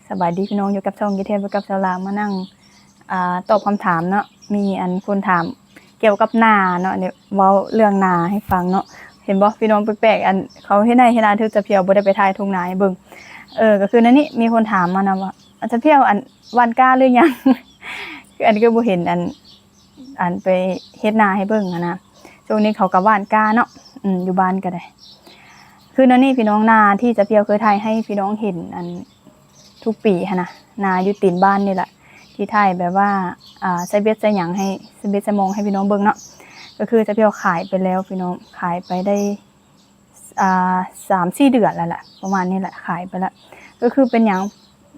ສະບາຍດີພີ່ນ້ອງ ຢູ່ກັບຊ່ອງ Get Help ກັບສາວລາວ ມານັ່ງ ອ່າ ຕອບຄຳຖາມເນາະ. ມີອັນຄົນຖາມກ່ຽວກັບນາເນາະ ເວົ້າເລື່ອງນາໃຫ້ຟັງເນາະ. ເຫັນບໍ່ພີ່ນ້ອງ ແປກໆ ອັນເຂົາເຮັດໄຮ່ເຮັດນາ ຖືສະພຽວບໍ່ໄດ້ໄປຖ່າຍທົ່ງນາໃຫ້ເບິ່ງ. ເອີ ກໍຄືໃນນີ້ມີຄົນຖາມມານຳວ່າ ອາ ສະພຽວ ອັນຫວ່ານກ້າຫຼືຍັງ? ອັນຄືບໍ່ເຫັນອັນ ອັນໄປເຮັດນາໃຫ້ເບິ່ງຫັ້ນນະ. ຊ່ວງນີ້ເຂົາກໍຫວ່ານກ້າເນາະ ອືມ ຢູ່ບ້ານກໍໄດ້. ຄືແນວນີ້ພີ່ນ້ອງ ນາທີ່ສະພຽວເຄີຍຖ່າຍໃຫ້ພີ່ນ້ອງເຫັນ ອັນທຸກປີຫັ້ນນະ ນາຢູ່ຕີນບ້ານນີ້ແຫຼະ ທີ່ຖ່າຍແບບວ່າ ອ່າ ໃສ່ເບັດໃສ່ຫຍັງໃຫ້ ໃສ່ເບັດໃສ່ມອງໃຫ້ພີ່ນ້ອງເບິ່ງເນາະ. ກໍຄືສະພຽວຂາຍໄປແລ້ວພີ່ນ້ອງ ຂາຍໄປໄດ້ ອ່າ ສາມສີ່ເດືອນແລ້ວແຫຼະ ປະມານນີ້ແຫຼະ ຂາຍໄປແລ້ວ. ກໍຄືເປັນຫຍັງ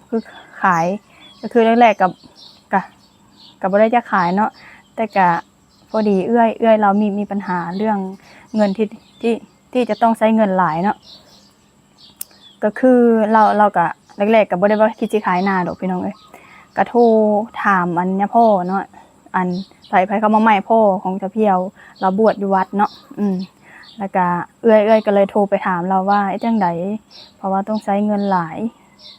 ຄືຂາຍ ກໍຄືແລກໆ ກໍ ກໍ ກໍບໍ່ໄດ້ຈະຂາຍເນາະ ແຕ່ກໍພໍດີເອື້ອຍ ເອື້ອຍລາວມີ ມີບັນຫາເລື່ອງເງິນທີ່ ທີ່ ທີ່ຈະຕ້ອງໃຊ້ເງິນຫຼາຍເນາະ. ກໍຄືລາວ ລາວກໍແລກໆ ກໍບໍ່ໄດ້ວ່າຄິດຊິຂາຍນາດອກພີ່ນ້ອງເອີຍ ກໍໂທຖາມອັນຍາພໍ່ເນາະ ອັນໃຜ ໃຜເຂົ້າມາໃໝ່ ພໍ່ຂອງສະພຽວ ລາວບວດຢູ່ວັດເນາະ ອືມ ແລ້ວກະເອື້ອຍ ເອື້ອຍກໍເລີຍໂທໄປຖາມລາວວ່າ ເຮັດຈັ່ງໃດ ເພາະວ່າຕ້ອງໃຊ້ເງິນຫຼາຍ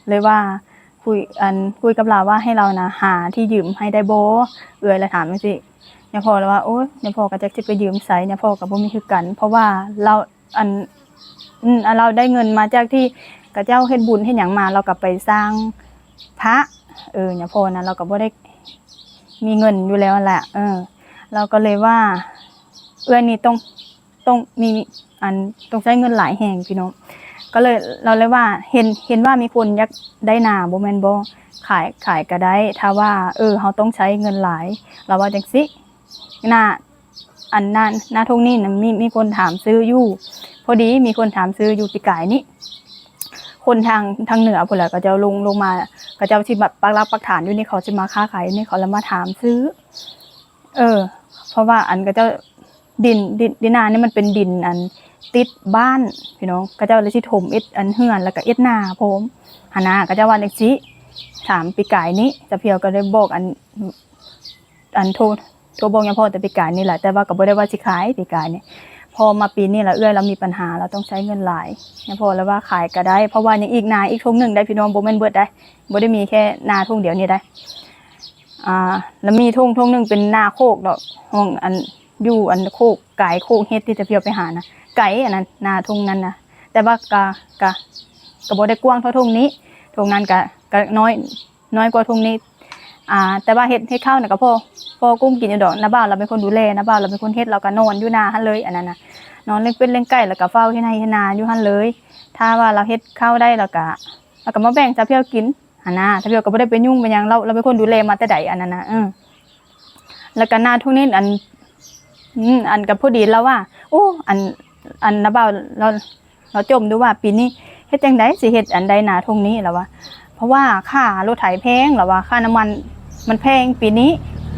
ເລີຍວ່າຄຸຍ ອັນ ຄຸຍກັບລາວວ່າໃຫ້ລາວນະ ຫາທີ່ຢືມໃຫ້ໄດ້ບໍ່? ເອື້ອຍລະຖາມຈັ່ງຊີ້ ຍາພໍ່ລະວ່າ ໂອ້ຍ ຍາພໍ່ກໍຈັກຊິໄປຢືມໃສ ຍາພໍ່ກໍບໍ່ມີຄືກັນ ເພາະວ່າລາວ ອັນ ອືມ ອັນລາວໄດ້ເງິນມາຈາກທີ່ເຂົາເຈົ້າເຮັດບຸນເຮັດຫຍັງມາ ລາວກໍໄປສ້າງພະ ເອີ ຍາພໍ່ນະ ລາວກໍບໍ່ໄດ້ມີເງິນຢູ່ແລ້ວຫັ້ນແຫຼະ ເອີ ລາວກໍເລີຍວ່າ ເອື້ອຍນີ້ຕ້ອງ ຕ້ອງມີ ອັນ ຕ້ອງໃຊ້ເງິນຫຼາຍແຮງພີ່ນ້ອງ ກໍເລີຍ ລາວເລີຍວ່າ ເຫັນ ເຫັນວ່າມີຄົນຢາກໄດ້ນາບໍ່ແມ່ນບໍ່? ຂາຍ ຂາຍກໍໄດ້ ຖ້າວ່າ ເອີ ເຮົາຕ້ອງໃຊ້ເງິນຫຼາຍ ລາວວ່າຈັ່ງຊີ້ ນາ ອັນນາ ນາທົ່ງນີ້ນະ ມີ ມີຄົນຖາມຊື້ຢູ່ ພໍດີມີຄົນຖາມຊື້ຢູ່ປີກາຍນີ້ ຄົນທາງ ທາງເໜືອພຸ້ນແຫຼະ ເຂົາເຈົ້າລົງ ລົງມາ ເຂົາເຈົ້າຊິມາປັກຫຼັກປັກຖານຢູ່ນີ້ ເຂົາຊິມາຄ້າຂາຍຢູ່ນີ້ ເຂົາລະມາຖາມຊື້ ເອີ ເພາະວ່າອັນເຂົາເຈົ້າ ດິນ ດິນ ດິນນານີ້ມັນເປັນດິນອັນຕິດບ້ານພີ່ນ້ອງ ເຂົາເຈົ້າເລີຍຊິຖົມເຮັດອັນເຮືອນ ແລ້ວກໍເຮັດນາພ້ອມຫັ້ນນະ ເຂົາເຈົ້າວ່າຈັ່ງຊີ້. ຖາມປີກາຍນີ້ ສະພຽວກໍໄດ້ບອກອັນ ອັນໂທ ໂທບອກຍາພໍ່ແຕ່ປີກາຍນີ້ແຫຼະ ແຕ່ວ່າກໍບໍ່ໄດ້ວ່າຊິຂາຍປີກາຍນີ້ ພໍມາປີນີ້ລະ ເອື້ອຍລາວມີບັນຫາ ລາວຕ້ອງໃຊ້ເງິນຫຼາຍ ຍາພໍ່ລະວ່າຂາຍກໍໄດ້ ເພາະວ່າຍັງອີກນາອີກທົ່ງໜຶ່ງໄດ໋ພີ່ນ້ອງ ບໍ່ແມ່ນເບິດໄດ໋ ບໍ່ໄດ້ມີແຄ່ນາທົ່ງດຽວນີ້ໄດ໋ ອ່າ ລະມີທົ່ງ ທົ່ງໜຶ່ງເປັນນາໂຄກດອກ ຫ້ອງອັນ ຢູ່ອັນໂຄກກາຍໂຄກເຫັດທີ່ສະພຽວໄປຫານະ ໄກ ອັນນັ້ນ ນາທົ່ງນັ້ນນະ ແຕ່ວ່າກະ ກະ ກະບໍ່ໄດ້ກວ້າງເທົ່າທົ່ງນີ້ ທົ່ງນັ້ນກະ ກະນ້ອຍ ນ້ອຍກວ່າທົ່ງນີ້ ອ່າ ແຕ່ວ່າເຮັດ ເຮັດເຂົ້ານະກະພໍ ພໍກຸ້ມກິນຢູ່ດອກ ນ້າບ່າວລາວເປັນຄົນດູແລ ນ້າບ່າວລາວເປັນຄົນເຮັດ ລາວກະນອນຢູ່ນາຫັ້ນເລີຍ ອັນນັ້ນນະ ນອນລ້ຽງເປັດລ້ຽງໄກ່ ແລ້ວກະເຝົ້າເຮັດໄຮ່ເຮັດນາຢູ່ຫັ້ນເລີຍ ຖ້າວ່າລາວເຮັດເຂົ້າໄດ້ ລາວກະ ລາວກະມາແບ່ງສະພຽວກິນ ຫັ້ນນະ ສະພຽວກໍບໍ່ໄດ້ໄປຫຍຸ້ງໄປຫຍັງ ລາວ ລາວເປັນຄົນດູແລມາແຕ່ໃດ ອັນນັ້ນນະ ເອີ ແລ້ວກໍນາທົ່ງນີ້ ອັນ ອືມ ອັນກໍພໍດີລາວວ່າ ໂອ້ ອັນ ອັນນ້າບ່າວລາວ ລາວຈົ່ມດູວ່າ ປີນີ້ເຮັດຈັ່ງໃດຊິເຮັດອັນໄດ້ນາທົ່ງນີ້ ລາວວ່າ ເພາະວ່າຄ່າລົດໄຖແພງ ລາວວ່າ ຄ່ານ້ຳມັນມັນແພງປີນີ້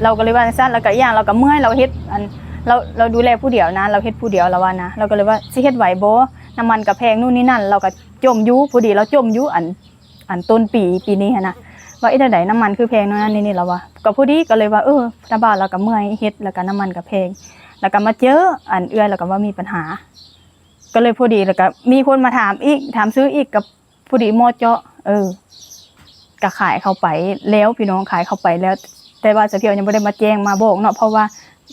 ລາວກໍເລີຍວ່າຈັ່ງຊັ້ນ ແລ້ວກໍອີກຢ່າງລາວກໍເມື່ອຍ ລາວເຮັດ ອັນ ລາວ ລາວດູແລຜູ້ດຽວນະ ລາວເຮັດຜູ້ດຽວ ລາວວ່ານະ ລາວກໍເລີຍວ່າ ຊິເຮັດໄຫວບໍ່ ນ້ຳມັນກໍແພງ ໂນ່ນນີ້ນັ້ນ ລາວກໍຈົ່ມຢູ່ ພໍດີລາວຈົ່ມຢູ່ ອັນ ອັນຕົ້ນປີປີນີ້ຫັ້ນນະ ວ່າເຮັດແນວໃດ ນ້ຳມັນຄືແພງ ໂນ່ນນັ້ນນີ້ ລາວວ່າ ກໍພໍດີກໍເລີຍວ່າ ເອີ ນ້າບ່າວລາວກໍເມື່ອຍເຮັດ ແລ້ວກໍນ້ຳມັນກໍແພງ ແລ້ວກໍມາເຈີ ອັນ ເອື້ອຍລາວກໍວ່າມີບັນຫາ ກໍເລີຍພໍດີ ແລ້ວກໍມີຄົນມາຖາມອີກ ຖາມຊື້ອີກ ກໍພໍດີເໝາະເຈາະ ເອີ ກໍຂາຍເຂົ້າໄປແລ້ວ ພີ່ນ້ອງ ຂາຍເຂົ້າໄປແລ້ວ ແຕ່ວ່າສະພຽວຍັງບໍ່ໄດ້ມາແຈ້ງມາບອກເນາະ ເພາະວ່າ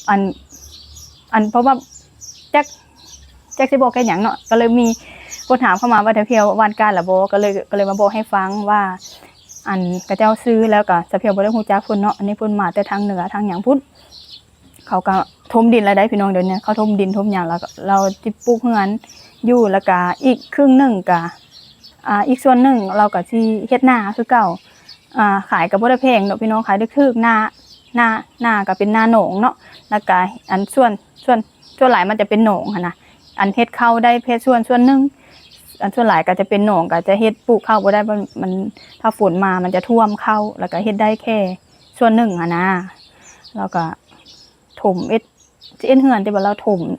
ອັນ ອັນ ເພາະວ່າ ຈັກ ຈັກຊິບອກແຄ່ຫຍັງເນາະ ກໍເລີຍມີຄົນຖາມເຂົ້າມາວ່າ ສະພຽວຫວ່ານກ້າແລ້ວບໍ່ ກໍເລີຍ ກໍເລີຍມາບອກໃຫ້ຟັງວ່າ ອັນ ເຂົາເຈົ້າຊື້ແລ້ວກໍ ສະພຽວບໍ່ໄດ້ຮູ້ຈັກເພິ່ນເນາະ ອັນນີ້ເພິ່ນມາແຕ່ທາງເໜືອທາງຫຍັງພຸ້ນ ເຂົາກໍຖົມດິນແລ້ວໄດ໋ພີ່ນ້ອງ ດຽວນີ້ເຂົາຖົມດິນຖົມຫຍັງ ແລ້ວກໍລາວຊິປູກເຮືອນຢູ່ ແລ້ວກໍອີກເຄິ່ງໜຶ່ງກໍ ອ່າ ອີກສ່ວນໜຶ່ງລາວກໍຊິເຮັດນາຄືເກົ່າ ອ່າ ຂາຍກໍບໍ່ໄດ້ແພງດອກພີ່ນ້ອງ ຂາຍຖືກໆ ນາ ນາ ນາກໍເປັນນາໜອງເນາະ ແລ້ວກໍອັນ ສ່ວນ ສ່ວນ ສ່ວນຫຼາຍມັນຈະເປັນໜອງຫັ້ນນະ ອັນເຮັດເຂົ້າໄດ້ແຄ່ສ່ວນ ສ່ວນໜຶ່ງ ອັນສ່ວນຫຼາຍກໍຈະເປັນໜອງ ກໍຈະເຮັດປູກເຂົ້າບໍ່ໄດ້ ມັນ ມັນ ຖ້າຝົນມາມັນຈະຖ້ວມເຂົ້າ ແລ້ວກໍເຮັດໄດ້ແຄ່ສ່ວນໜຶ່ງຫັ້ນນະ ແລ້ວກໍຖົມເຮັດ ຊິເຮັດເຮືອນ ແຕ່ວ່າລາວຖົມ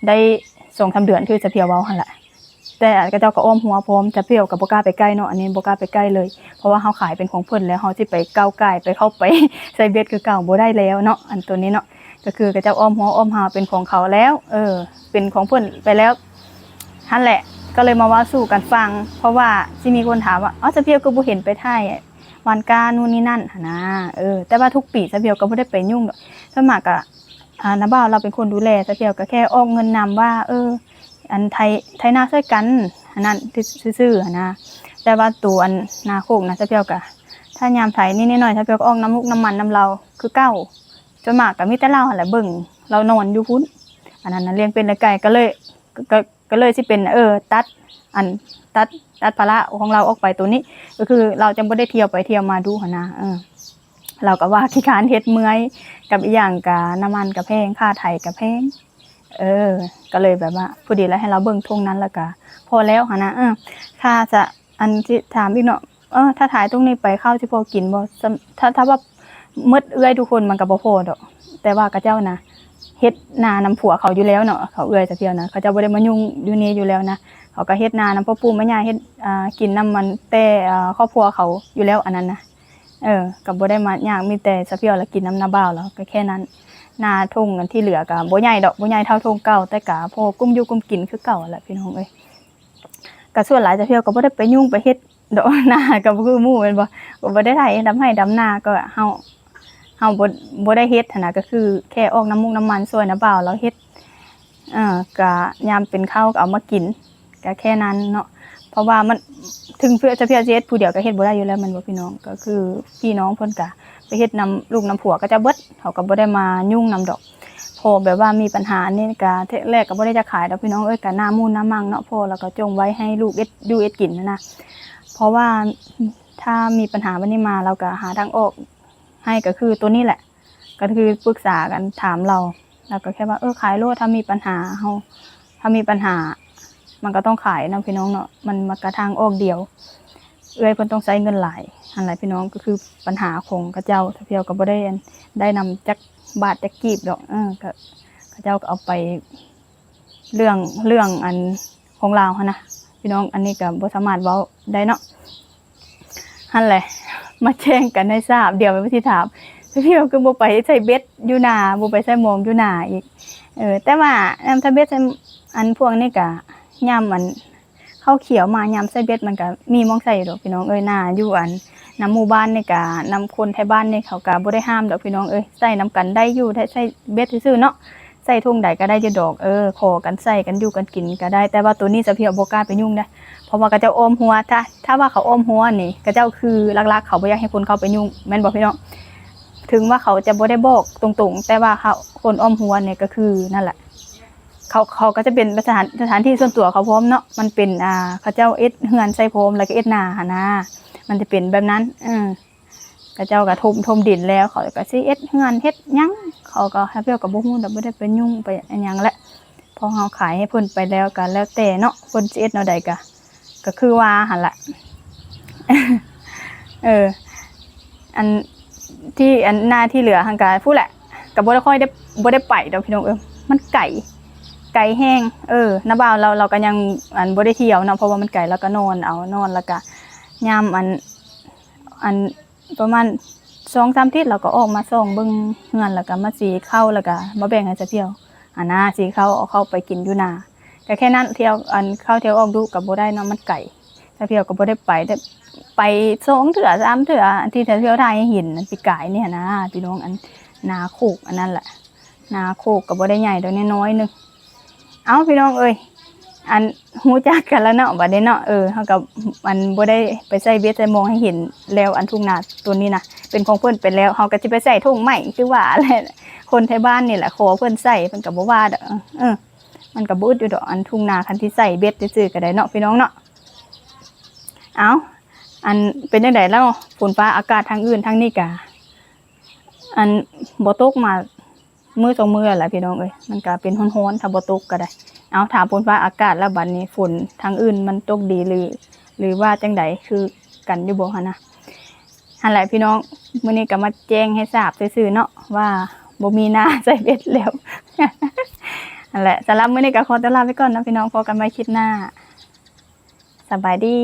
ໄດ້ສອງສາມເດືອນ ຄືສະພຽວເວົ້າຫັ້ນລະ ແຕ່ເຂົາເຈົ້າກໍອ້ອມຮົວພ້ອມ ສະພຽວກໍບໍ່ກ້າໄປໃກ້ເນາະ ອັນນີ້ບໍ່ກ້າໄປໃກ້ເລີຍ ເພາະວ່າເຮົາຂາຍເປັນຂອງເພິ່ນແລ້ວ ເຮົາຊິໄປກ້າວກ່າຍ ໄປເຂົ້າໄປໃສ່ເບັດຄືເກົ່າບໍ່ໄດ້ແລ້ວເນາະ ອັນໂຕນີ້ເນາະ ກໍຄືເຂົາເຈົ້າອ້ອມຮົວອ້ອມຮາວເປັນຂອງເຂົາແລ້ວ ເອີ ເປັນຂອງເພິ່ນໄປແລ້ວ ຫັ້ນແຫຼະ ກໍເລີຍມາເວົ້າສູ່ກັນຟັງ ເພາະວ່າຊິມີຄົນຖາມວ່າ ເອົ້າ ສາວພຽວຄືບໍ່ເຫັນໄປຖ່າຍຫວ່ານກ້ານູ່ນນີ້ນັ້ນຫັ້ນນະ. ເອີ ແຕ່ວ່າທຸກປີສາວພຽວກໍບໍ່ໄດ້ໄປຫຍຸ້ງດອກ ສ່ວນມາກກໍ ອ່າ ນ້າບ່າວລາວເປັນຄົນດູແລ ສາວພຽວກໍແຄ່ອອກເງິນນຳວ່າ ເອີ ອັນໄຖ ໄຖນາຊ່ວຍກັນ ອັນນັ້ນຊື່ໆຫັ້ນນະ. ແຕ່ວ່າໂຕອັນນາໂຄກນະ ສາວພຽວກໍ ຖ້າຍາມໄຖນິດໆໜ້ອຍໆ ສາວພຽວກໍອອກນຳລູກນຳມັນນຳລາວຄືເກົ່າ. ສ່ວນມາກກໍມີແຕ່ລາວຫັ້ນແຫຼະເບິ່ງ ລາວນອນຢູ່ພຸ້ນ. ອັນນັ້ນນະ ລ້ຽງເປັດລ້ຽງໄກ່ ກໍເລີຍ ກໍ ກໍເລີຍຊິເປັນ ເອີ ຕັດ ອັນ ຕັດ ຕັດພາລະຂອງລາວອອກໄປໂຕນີ້ ກໍຄືລາວຈະບໍ່ໄດ້ທ່ຽວໄປທ່ຽວມາດຸຫັ້ນນະ. ເອີ ລາວກໍວ່າຂີ້ຄ້ານເຮັດ ເມື່ອຍ ກັບອີກຢ່າງກະນ້ຳມັນກະແພງ ຄ່າໄຖກະແພງ. ເອີ ກໍເລີຍແບບວ່າ ພໍດີແລ້ວໃຫ້ລາວເບິ່ງທົ່ງນັ້ນ ແລ້ວກະພໍແລ້ວຫັ້ນນະ. ເອີ ຖ້າຈະ ອັນຊິຖາມອີກເນາະ ເອີ ຖ້າຖ່າຍຕົງນີ້ໄປ ເຂົ້າຊິພໍກິນບໍ່? ສ່ຳ ຖ້າ ຖ້າວ່າໝົດເອື້ອຍທຸກຄົນມັນກໍບໍ່ພໍດອກ ແຕ່ວ່າເຂົາເຈົ້ານະ ເຮັດນານຳຜົວເຂົາຢູ່ແລ້ວເນາະ ເຂົາເອື້ອຍສາວພຽວນະ ເຂົາເຈົ້າບໍ່ໄດ້ມາຫຍຸ້ງຢູ່ນີ້ຢູ່ແລ້ວນະ. ເຂົາກໍເຮັດນານຳພໍ່ປູ່ແມ່ຍ່າ ເຮັດ ອ່າ ກິນນຳມັນແຕ່ ອ່າ ຄອບຄົວເຂົາຢູ່ແລ້ວ ອັນນັ້ນນະ. ເອີ ກໍບໍ່ໄດ້ມາຍາກ ມີແຕ່ສາວພຽວລະກິນນຳນ້າບ່າວລາວ ກໍແຄ່ນັ້ນ. ນາທົ່ງອັນທີ່ເຫຼືອກໍບໍ່ໃຫຍ່ດອກ ບໍ່ໃຫຍ່ເທົ່າທົ່ງເກົ່າ ແຕ່ກໍພໍກຸ້ມຢູ່ກຸ້ມກິນຄືເກົ່າຫັ້ນແຫຼະ ພີ່ນ້ອງເອີຍ. ກໍສ່ວນຫຼາຍສາວພຽວກໍບໍ່ໄດ້ໄປຫຍຸ້ງໄປເຮັດ ດອກ ນາກໍບໍ່ຄືໝູ່ແມ່ນບໍ່? ກໍບໍ່ໄດ້ໄຖດຳໄຮ່ດຳນາ ກໍເຮົາ ເຮົາບໍ່ ບໍ່ໄດ້ເຮັດຫັ້ນນະ ກໍຄືແຄ່ອອກນ້ຳມູກນ້ຳມັນຊ່ວຍນ້າບ່າວລາວເຮັດ. ເອີ ກະຍາມເປັນເຂົ້າກໍເອົາມາກິນ ກະແຄ່ນັ້ນເນາະ. ເພາະວ່າມັນ ເຖິງເພື່ອ ຈະເພື່ອຊິເຮັດຜູ້ດຽວກໍເຮັດບໍ່ໄດ້ຢູ່ແລ້ວແມ່ນບໍ່ພີ່ນ້ອງ? ກໍຄືພີ່ນ້ອງເພິ່ນກະໄປເຮັດນຳລູກນຳຜົວເຂົາເຈົ້າເບິດ ເຮົາກໍບໍ່ໄດ້ມາຫຍຸ້ງນຳດອກ. ພໍແບບວ່າມີບັນຫານີ້ກະ ແລກກໍບໍ່ໄດ້ຈະຂາຍດອກພີ່ນ້ອງເອີຍ ກະໜ້າໝູ່ໜ້າໝັ່ງເນາະ ພໍລະກໍຈົ່ງໄວ້ໃຫ້ລູກເຮັດຢູ່ເຮັດກິນຫັ້ນນະ. ເພາະວ່າຖ້າມີບັນຫາແບບນີ້ມາ ລາວກໍຫາທາງອອກໃຫ້ ກໍຄືໂຕນີ້ແຫຼະ ກໍຄືປຶກສາກັນ ຖາມລາວ ລາວກໍແຄ່ວ່າ ເອີ ຂາຍໂລດ ຖ້າມີບັນຫາ ເຮົາ ຖ້າມີບັນຫາ ມັນກໍຕ້ອງຂາຍເນາະ ພີ່ນ້ອງເນາະ ມັນ ມັນກະທາງອອກດຽວ ເອື້ອຍເພິ່ນຕ້ອງໃຊ້ເງິນຫຼາຍຫັ້ນແຫຼະ ພີ່ນ້ອງ. ກໍຄືບັນຫາຂອງເຂົາເຈົ້າ ສາວພຽວກໍບໍ່ໄດ້ ໄດ້ນຳຈັກບາດຈັກກີບດອກ ເອີ ກໍເຂົາເຈົ້າກໍເອົາໄປ ເລື່ອງ ເລື່ອງອັນຂອງລາວຫັ້ນນະ ພີ່ນ້ອງ ອັນນີ້ກໍບໍ່ສາມາດເວົ້າໄດ້ເນາະ. ຫັ້ນແຫຼະ ມາແຈ້ງກັນໃຫ້ຊາບ ດຽວມັນຊິຖາມ ສາວພຽວຄືບໍ່ໄປໃສ່ເບັດຢູ່ນາ ບໍ່ໄປໃສ່ມອງຢູ່ນາອີກ. ເອີ ແຕ່ວ່ານຳໃສ່ເບັດ ອັນພວກນີ້ກະ ຍາມອັນ ເຂົ້າຂຽວມາ ຍາມໃສ່ເບັດມັນກະມີໝ່ອງໃສ່ຢູ່ດອກ ພີ່ນ້ອງເອີຍ. ນາຢູ່ອັນ ນຳໝູ່ບ້ານນີ້ກະ ນຳຄົນໄທບ້ານນີ້ ເຂົາກະບໍ່ໄດ້ຫ້າມດອກ ພີ່ນ້ອງເອີຍ ໃສ່ນຳກັນໄດ້ຢູ່ ໄດ້ໃສ່ເບັດຊື່ໆເນາະ ໃສ່ຖົງໃດກໍໄດ້ຢູ່ດອກ. ເອີ ຂໍກັນໃສ່ກັນຢູ່ກັນກິນກໍໄດ້ ແຕ່ວ່າໂຕນີ້ສາວພຽວບໍ່ກ້າໄປຫຍຸ້ງເດ້ ເພາະວ່າເຂົາເຈົ້າອ້ອມຮົ້ວ ຖ້າ ຖ້າວ່າເຂົາອ້ອມຮົ້ວນີ້ ເຂົາເຈົ້າຄືຫຼັກໆ ເຂົາບໍ່ຢາກໃຫ້ຄົນເຂົ້າໄປຫຍຸ້ງ ແມ່ນບໍ່ພີ່ນ້ອງ? ເຖິງວ່າເຂົາຈະບໍ່ໄດ້ບອກຕົງໆ ແຕ່ວ່າເຂົາ ຄົນອ້ອມຮົ້ວນີ້ກໍຄືນັ້ນແຫຼະ ເຂົາ ເຂົາກໍຈະເປັນສະຖານ ສະຖານທີ່ສ່ວນຕົວເຂົາພ້ອມເນາະ ມັນເປັນ ອ່າ ເຂົາເຈົ້າເຮັດເຮືອນໃສ່ພ້ອມ ແລ້ວກໍເຮັດນາຫັ້ນນາ ມັນຈະເປັນແບບນັ້ນ. ເອີ ເຂົາເຈົ້າກໍຖົມ ຖົມດິນແລ້ວ ເຂົາກໍຊິເຮັດເຮືອນເຮັດຫຍັງ ເຂົາກໍ ສາວພຽວກໍບໍ່ຮູ້ດອກ ບໍ່ໄດ້ໄປຫຍຸ້ງໄປຫຍັງແຫຼະ ເພາະເຮົາຂາຍໃຫ້ເພິ່ນໄປແລ້ວ ກໍແລ້ວແຕ່ເນາະ ເພິ່ນຊິເຮັດແນວໃດກໍ ກໍຄືວ່າຫັ້ນລະ. ເອີ ອັນທີ່ ອັນນາທີ່ເຫຼືອຫັ້ນກໍພຸ້ນແຫຼະ ກໍບໍ່ໄດ້ຄ່ອຍໄດ້ ບໍ່ໄດ້ໄປດອກ ພີ່ນ້ອງເອີຍ ມັນໄກ ໄກແຮງ. ເອີ ນ້າບ່າວລາວ ລາວກໍຍັງ ອັນ ບໍ່ໄດ້ທ່ຽວເນາະ ເພາະວ່າມັນໄກ ລາວກໍນອນເອົາ ນອນ ແລ້ວກໍຍາມ ອັນ ອັນ ປະມານສອງສາມທິດ ລາວກໍອອກມາສ່ອງເບິ່ງເຮືອນ ແລ້ວກໍມາສີເຂົ້າ ແລ້ວກໍມາແບ່ງໃຫ້ສາວພຽວຫັ້ນນາ ສີເຂົ້າ ເອົາເຂົ້າໄປກິນຢູ່ນາ. ກໍແຄ່ນັ້ນ ທ່ຽວ ອັນ ເຂົ້າທ່ຽວອອກດຸກໍບໍ່ໄດ້ເນາະ ມັນໄກ ສາວພຽວກໍບໍ່ໄດ້ໄປ ໄດ້ໄປສອງເທື່ອສາມເທື່ອ ອັນທີ່ສາວພຽວຖ່າຍໃຫ້ເຫັນ ອັນປີກາຍນີ້ຫັ້ນນາ ພີ່ນ້ອງ ອັນນາໂຄກອັນນັ້ນແຫຼະ ນາໂຄກກໍບໍ່ໄດ້ໃຫຍ່ດອກ ນ້ອຍໆໜຶ່ງ. ເອົ້າ ພີ່ນ້ອງເອີຍ ອັນ ຮູ້ຈັກກັນແລ້ວເນາະ ບັດນີ້ເນາະ. ເອີ ເຮົາກໍ ອັນ ບໍ່ໄດ້ໄປໃສ່ເບັດໃສ່ມອງໃຫ້ເຫັນແລ້ວ ອັນ ທົ່ງນາຕົວນີ້ນະ ເປັນຂອງເພິ່ນໄປແລ້ວ ເຮົາກໍຊິໄປໃສ່ຖົງໃໝ່ຄືວ່າແຫຼະ ຄົນໄທບ້ານນີ້ແຫຼະ ຂໍເພິ່ນໃສ່ ເພິ່ນກໍບໍ່ວ່າດອກ. ເອີ ມັນກໍບໍ່ອຶດຢູ່ດອກ ອັນ ທົ່ງນາ ຄັນຊິໃສ່ເບັດຊື່ໆກໍໄດ້ເນາະ ພີ່ນ້ອງເນາະ. ເອົ້າ ອັນ ເປັນຈັ່ງໃດແລ້ວ ຝົນຟ້າອາກາດທາງອື່ນ ທາງນີ້ກະ ອັນ ບໍ່ຕົກມາ ມື້ສອງມື້ແລ້ວແຫຼະ ພີ່ນ້ອງເອີຍ ມັນກະເປັນຮ້ອນໆ ຖ້າບໍ່ຕົກກໍໄດ້. ເອົາ ຖາມຝົນຟ້າອາກາດແລ້ວ ບັດນີ້ຝົນທາງອື່ນມັນຕົກດີ ຫຼື ຫຼືວ່າຈັ່ງໃດ ຄືກັນຢູ່ບໍ່ຫັ້ນນະ? ຫັ້ນແຫຼະພີ່ນ້ອງ ມື້ນີ້ກໍມາແຈ້ງໃຫ້ຊາບຊື່ໆເນາະ ວ່າບໍ່ມີນາໃສ່ເບັດແລ້ວ. ຫັ້ນແຫຼະ ສຳລັບມື້ນີ້ກໍຂໍຕົວລາໄປກ່ອນເນາະພີ່ນ້ອງ ພົບກັນໃໝ່ຄລິບໜ້າ. ສະບາຍດີ.